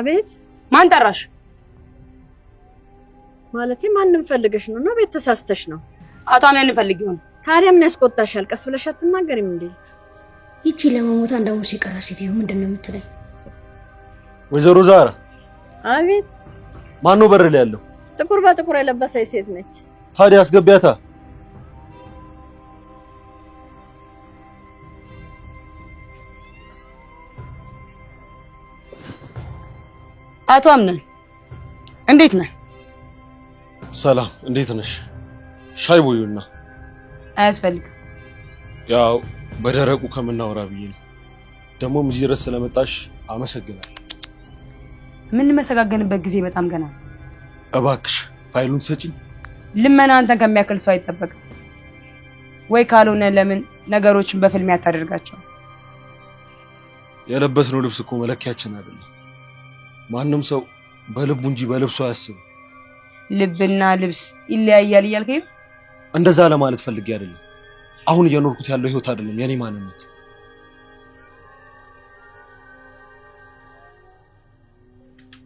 አቤት። ማን ጠራሽ? ማለቴ ማንም ፈልገሽ ነው? ነው ቤት ተሳስተሽ ነው? አቶ አምነን ፈልግ ይሆን? ታዲያ ምን ያስቆጣሻል? ቀስ ብለሽ አትናገሪም እንዴ? ይቺ ለመሞት አንድ ሐሙስ የቀራ ሴትዮ ምንድን ነው የምትለኝ? ወይዘሮ ዛራ። አቤት። ማን ነው በር ላይ ያለው? ጥቁር በጥቁር የለበሰች ሴት ነች። ታዲያ አስገቢያታ። አቶ አምነን እንዴት ነህ? ሰላም፣ እንዴት ነሽ? ሻይ ቦዩና። አያስፈልግም። ያው በደረቁ ከምናወራ ብዬ ነው። ደግሞም እዚህ ድረስ ስለመጣሽ አመሰግናለሁ። የምንመሰጋገንበት ጊዜ በጣም ገና ነው። እባክሽ ፋይሉን ሰጪኝ። ልመና አንተን ከሚያክል ሰው አይጠበቅም። ወይ ካልሆነ ለምን ነገሮችን በፍልሚያ አታደርጋቸው? የለበስነው ልብስ እኮ መለኪያችን አይደለም። ማንም ሰው በልቡ እንጂ በልብሱ አያስብም። ልብና ልብስ ይለያያል እያልከኝ? እንደዛ ለማለት ፈልጌ አይደለም። አሁን እየኖርኩት ያለው ህይወት አይደለም የኔ ማንነት።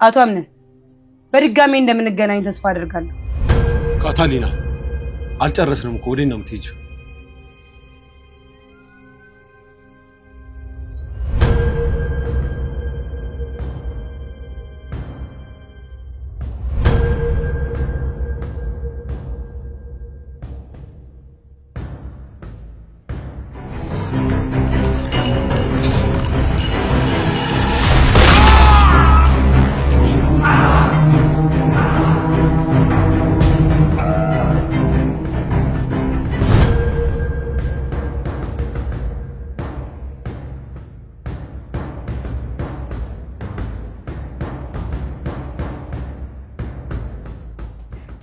አቶ አምነን በድጋሜ እንደምንገናኝ ተስፋ አደርጋለሁ። ካታሊና አልጨረስንም እኮ፣ ወዴት ነው የምትሄጂው?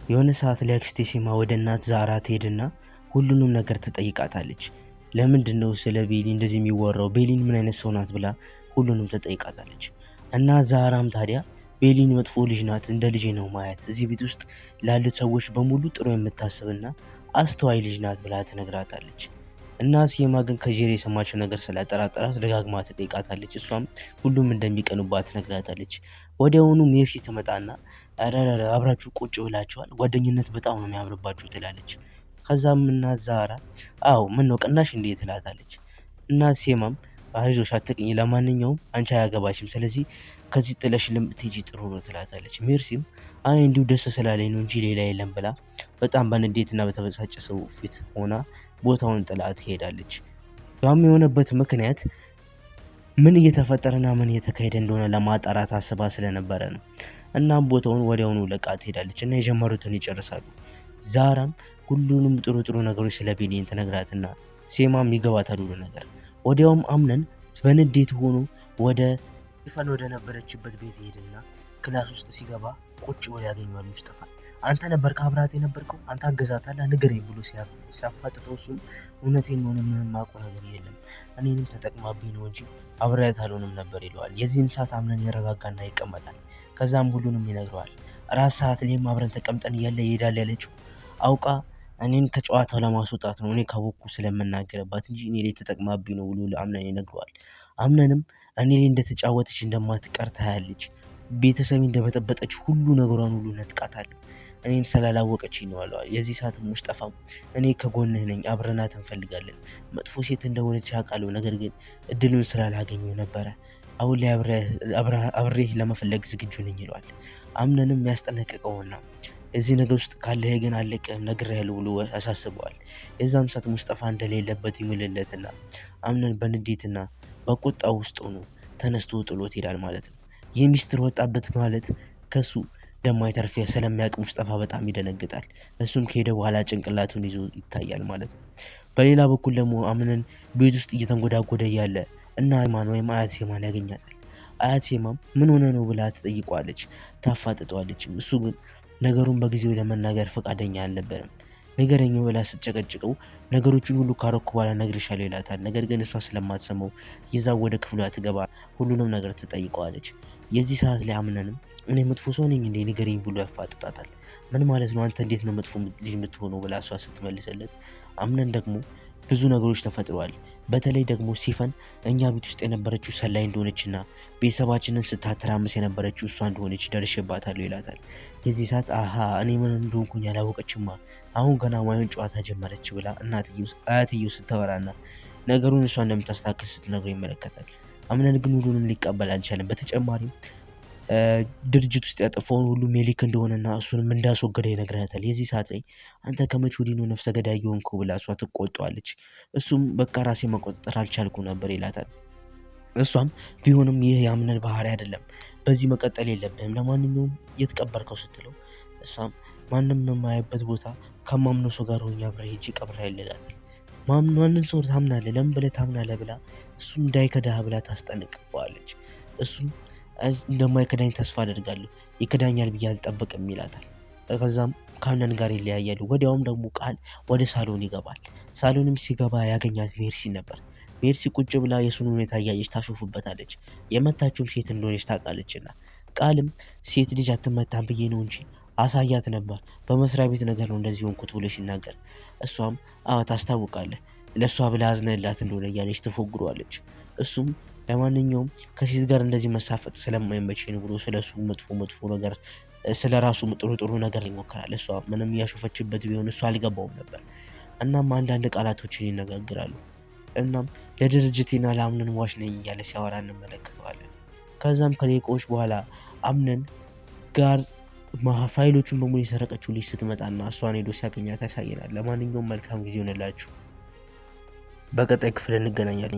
የሆነ ሰዓት ላይ አክስቴ ሴማ ወደ እናት ዛራ ትሄድና ሁሉንም ነገር ትጠይቃታለች። ለምንድን ነው ስለ ቤሊን እንደዚህ የሚወራው? ቤሊን ምን አይነት ሰው ናት ብላ ሁሉንም ትጠይቃታለች። እና ዛራም ታዲያ ቤሊን መጥፎ ልጅ ናት፣ እንደ ልጄ ነው ማየት፣ እዚህ ቤት ውስጥ ላሉት ሰዎች በሙሉ ጥሩ የምታስብና አስተዋይ ልጅ ናት ብላ ትነግራታለች። እና ሴማ ግን ከጄሪ የሰማችው ነገር ስለጠራጠራት ደጋግማ ትጠይቃታለች። እሷም ሁሉም እንደሚቀኑባት ትነግራታለች። ወዲያውኑ ሜርሲ ትመጣና ኧረ አብራችሁ ቁጭ ብላችኋል፣ ጓደኝነት በጣም ነው የሚያምርባችሁ ትላለች። ከዛም እናት ዛራ አዎ ምን ነው ቀናሽ እንዴ ትላታለች። እናት ሴማም አይዞሽ አትቅኝ፣ ለማንኛውም አንቺ አያገባሽም፣ ስለዚህ ከዚህ ጥለሽ ልምትሄጂ ጥሩ ነው ትላታለች። ሜርሲም አይ እንዲሁ ደስ ስላለኝ ነው እንጂ ሌላ የለም ብላ በጣም በንዴትና በተበሳጨ ሰው ፊት ሆና ቦታውን ጥላ ትሄዳለች። ያም የሆነበት ምክንያት ምን እየተፈጠረና ምን እየተካሄደ እንደሆነ ለማጣራት አስባ ስለነበረ ነው። እናም ቦታውን ወዲያውኑ ለቃ ትሄዳለች እና የጀመሩትን ይጨርሳሉ። ዛራም ሁሉንም ጥሩ ጥሩ ነገሮች ስለ ቤሊን ትነግራትና ሴማም ይገባታል ሁሉ ነገር። ወዲያውም አምነን በንዴት ሆኖ ወደ ይፈን ወደ ነበረችበት ቤት ይሄድና class ውስጥ ሲገባ ቁጭ ብሎ ያገኘዋል ሙስጠፋ። አንተ ነበርክ አብረሃት የነበርከው፣ አንተ አገዛታለህ ንገረኝ ብሎ ሲያፋጥጠው እሱም እውነቴን ነው ምንም የማውቀው ነገር የለም እኔንም ተጠቅማብኝ ነው እንጂ አብሬያት አልሆንም ነበር ይለዋል። የዚህም ሰዓት አምነን ይረጋጋና ይቀመጣል። ከዛም ሁሉንም ይነግረዋል። ራስ ሰዓት ላይም አብረን ተቀምጠን እያለ ይሄዳል ያለችው አውቃ እኔን ከጨዋታው ለማስወጣት ነው፣ እኔ ካወቅኩ ስለምናገርባት እንጂ እኔ ላይ ተጠቅማብኝ ነው ብሎ ለአምነን ይነግረዋል። አምነንም እኔ ላይ እንደተጫወተች እንደማትቀር ታያለች፣ ቤተሰቤ እንደበጠበጠች ሁሉ ነገሯን ሁሉ ነጥቃታለሁ፣ እኔን ስላላወቀች ነው አለዋል። የዚህ ሰዓት ሙስጠፋም እኔ ከጎንህ ነኝ፣ አብረናት እንፈልጋለን፣ መጥፎ ሴት እንደሆነች አውቃለሁ፣ ነገር ግን እድሉን ስላላገኘው ነበረ፣ አሁን ላይ አብሬህ ለመፈለግ ዝግጁ ነኝ ይለዋል። አምነንም ያስጠነቅቀውና እዚህ ነገር ውስጥ ካለህ ግን አለቅህም ነግሬሃለሁ ብሎ ያሳስበዋል። የዛም ሰዓት ሙስጠፋ እንደሌለበት ይምልለትና አምነን በንዴትና በቁጣ ውስጥ ሆኖ ተነስቶ ጥሎት ይሄዳል ማለት ነው። ይህ ሚስጥር ወጣበት ማለት ከሱ እንደማይተርፍ ስለሚያውቅ ሙስጠፋ በጣም ይደነግጣል። እሱም ከሄደ በኋላ ጭንቅላቱን ይዞ ይታያል ማለት ነው። በሌላ በኩል ደግሞ አምነን ቤት ውስጥ እየተንጎዳጎደ እያለ እና ማን ወይም አያት ሴማን ያገኛታል። አያት ሴማም ምን ሆነ ነው ብላ ትጠይቋለች፣ ታፋጥጠዋለች። እሱ ግን ነገሩን በጊዜው ለመናገር ፈቃደኛ አልነበረም። ንገረኝ ብላ ስትጨቀጭቀው ነገሮችን ሁሉ ካረኩ በኋላ እነግርሻለሁ ይላታል። ነገር ግን እሷ ስለማትሰማው ይዛ ወደ ክፍሏ ትገባ፣ ሁሉንም ነገር ትጠይቀዋለች። የዚህ ሰዓት ላይ አምነንም እኔ መጥፎ ሰው ነኝ እንዴ ንገረኝ ብሎ ያፋጥጣታል። ምን ማለት ነው አንተ እንዴት ነው መጥፎ ልጅ የምትሆነው ብላ እሷ ስትመልስለት፣ አምነን ደግሞ ብዙ ነገሮች ተፈጥረዋል። በተለይ ደግሞ ሲፈን እኛ ቤት ውስጥ የነበረችው ሰላይ እንደሆነችና ቤተሰባችንን ስታተራምስ የነበረችው እሷ እንደሆነች ደርሼባታለሁ ይላታል። የዚህ ሰዓት አሃ እኔ ምን እንደሆንኩኝ ያላወቀችማ አሁን ገና ማየን ጨዋታ ጀመረች ብላ አያትየው ስታወራና ነገሩን እሷ እንደምታስተካክል ስትነግረው ይመለከታል። አምነን ግን ሁሉንም ሊቀበል አልቻለም። በተጨማሪም ድርጅት ውስጥ ያጠፋውን ሁሉ ሜሊክ እንደሆነና እሱንም እንዳስወገደ ይነግራታል። የዚህ ሰዓት ላይ አንተ ከመቼ ወዲህ ነው ነፍሰ ገዳይ የሆንከው ብላ እሷ ትቆጣዋለች። እሱም በቃ ራሴ መቆጣጠር አልቻልኩ ነበር ይላታል። እሷም ቢሆንም ይህ የአምነን ባህሪ አይደለም፣ በዚህ መቀጠል የለብህም፣ ለማንኛውም የት ቀበርከው ስትለው እሷም ማንም የማያይበት ቦታ ከማምነው ሰው ጋር ሆኜ አብሬ ሄጄ ቀብሬያለሁ ይላታል። ማንን ሰው ታምናለህ? ለምን ብለህ ታምናለህ? ብላ እሱም እንዳይከዳህ ብላ ታስጠነቅቀዋለች። እሱም እንደማይከዳኝ ተስፋ አደርጋለሁ፣ ይከዳኛል ብዬ አልጠብቅም ይላታል። ከዛም ከአምነን ጋር ይለያያሉ። ወዲያውም ደግሞ ቃል ወደ ሳሎን ይገባል። ሳሎንም ሲገባ ያገኛት ሜርሲ ነበር። ሜርሲ ቁጭ ብላ የሱን ሁኔታ እያየች ታሾፍበታለች። የመታችውም ሴት እንደሆነች ታውቃለችና ቃልም ሴት ልጅ አትመታም ብዬ ነው እንጂ አሳያት ነበር፣ በመስሪያ ቤት ነገር ነው እንደዚህ ሆንኩት ብሎ ሲናገር እሷም አዎ ታስታውቃለህ፣ ለእሷ ብላ አዝነላት እንደሆነ እያለች ትፎግሯለች። እሱም ለማንኛውም ከሴት ጋር እንደዚህ መሳፈጥ ስለማይመቸኝ ነው ብሎ ስለ እሱ መጥፎ መጥፎ ነገር ስለ ራሱ ጥሩ ጥሩ ነገር ይሞክራል። እሷ ምንም እያሾፈችበት ቢሆን እሱ አልገባውም ነበር። እናም አንዳንድ ቃላቶችን ይነጋግራሉ። እናም ለድርጅቴና ለአምነን ዋሽ ነኝ እያለ ሲያወራ እንመለከተዋለን። ከዛም ከደቂቃዎች በኋላ አምነን ጋር ፋይሎቹን በሙሉ የሰረቀችው ልጅ ስትመጣና እሷን ሄዶ ሲያገኛት ያሳየናል። ለማንኛውም መልካም ጊዜ ይሆንላችሁ። በቀጣይ ክፍል እንገናኛለን።